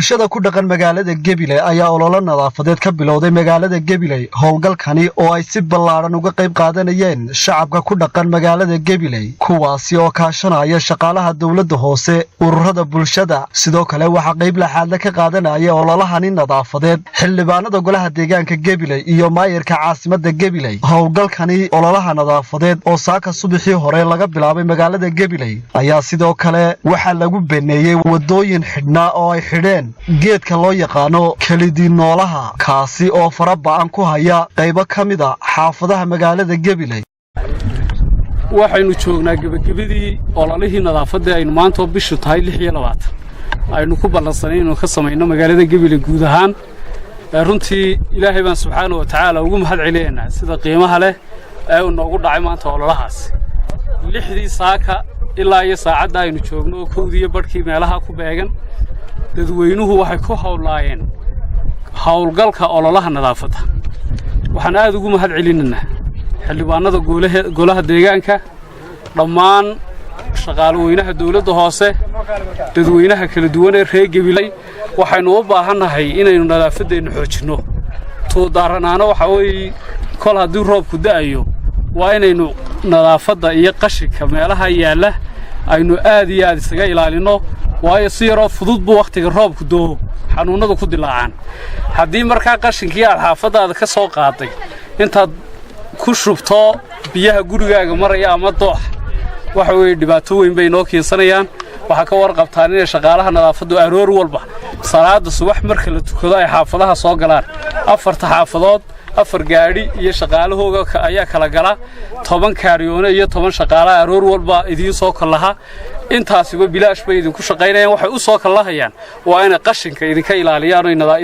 Bulshada ku dhaqan magaalada Gabiley ayaa ololo nadaafadeed ka bilowday magaalada Gabiley. Howlgalkani oo ay si ballaadhan uga qayb qaadanayeen shacabka ku dhaqan magaalada Gabiley, kuwaasi oo kaashanaya shaqaalaha dowladda hoose, ururada bulshada. Sidoo kale waxaa qayb laxaadle ka qaadanaya ololahani nadaafadeed xildhibaanada golaha deegaanka Gabiley iyo maayirka caasimadda Gabiley. Howlgalkani ololaha nadaafadeed oo saaka subaxii hore laga bilaabay magaalada Gabiley ayaa sidoo kale waxaa lagu baneeyey wadooyin xidhnaa oo ay xidheen geedka loo yaqaano kelidii noolaha, kaasi oo fara ba'an ku haya qaybo ka mid a xaafadaha magaalada Gabiley. Waxaynu joognaa gebagabadii ololihii nadaafadda aynu maantoo bishu tahay 26 aynu ku ballansanay inuu ka samayno magaalada Gebile guud ahaan. Runtii Ilaahay baan subxaana wa tacaala ugu mahad celinaynaa sida qiimaha leh ee uu noogu dhacay maanta ololahaasi. 6dii saaka ilaa iyo saacadda aynu joogno oo 1diiyo badhkii meelaha ku beegan, dadweynuhu waxay ku hawlaayeen howlgalka ololaha nadaafadda. Waxaan aad ugu mahad celinaynaa xildhibaanada golaha deegaanka, dhammaan shaqaaloweynaha dawladda hoose, dadweynaha kala duwan ee reer Gebilay. Waxaynu u baahannahay inaynu nadaafaddeennu xoojinno. Tuudaaranaana waxaa weeye, kol haddii roobku da'ayo, waa inaynu nadaafadda iyo qashinka meelaha yaalla aynu aad iyo aad isaga ilaalinno, waayo si yaroo fudud buu wakhtiga roobku doo xanuunnadu ku dilaacaan. Haddii markaa qashinkii aad xaafaddaada ka soo qaaday intaad ku shubto biyaha gurigaaga maraya ama doox, waxa weeye dhibaato weyn bay noo keensanayaan. Waxaa ka warqabtaan inay shaqaalaha nadaafaddu aroor walba salaadda subax marka la tukado ay xaafadaha soo galaan. Afarta xaafadood afar gaadhi iyo shaqaalahooga ayaa kala gala. 10 kaariyoone iyo 10 shaqaalaha aroor walba idiin soo kallaha. Intaasiba bilaash bay idinku shaqaynayaan. Waxay u soo kallahayaan waa inay qashinka idinka ilaaliyaan oo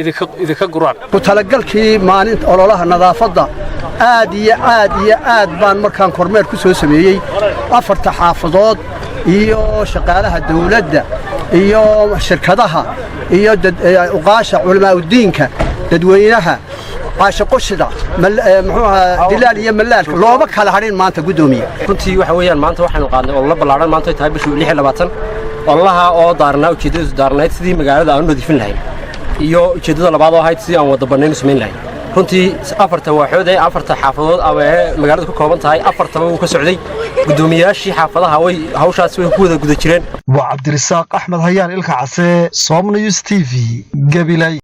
idinka guraan. Ku talagalkii maalinta ololaha nadaafadda aad iyo aad iyo aad baan markaan kormeer ku soo sameeyey afarta xaafadood iyo shaqaalaha dawladda iyo shirkadaha iyo uqaasha, culammaa'udiinka, dadweynaha, caashiqoshida, muxuu ahaa, dilaal iyo malaalka, looma kala hadhin maanta, guddoomiye. Runtii waxa weeyaan, maanta waxaynu qaadnay ololo ballaadhan. Maanta ay tahay bishii 26, ololaha oo daarnaa, ujeeddadiisu daarnayd sidii magaalada aan u nadiifin lahayn iyo ujeeddada labaad oo ahayd sidii aan wadda bannayn u samayn lahayn. Runtii afarta waaxood ee afarta xaafadood ama ee magaalada ku kooban tahay, afartaba wuu ka socday. Guddoomiyayaashii xaafadaha way hawshaas way ku wada guda jireen. Waa Cabdirisaaq Axmed Hayaan, Ilka Case, Somnews TV, Gabiley.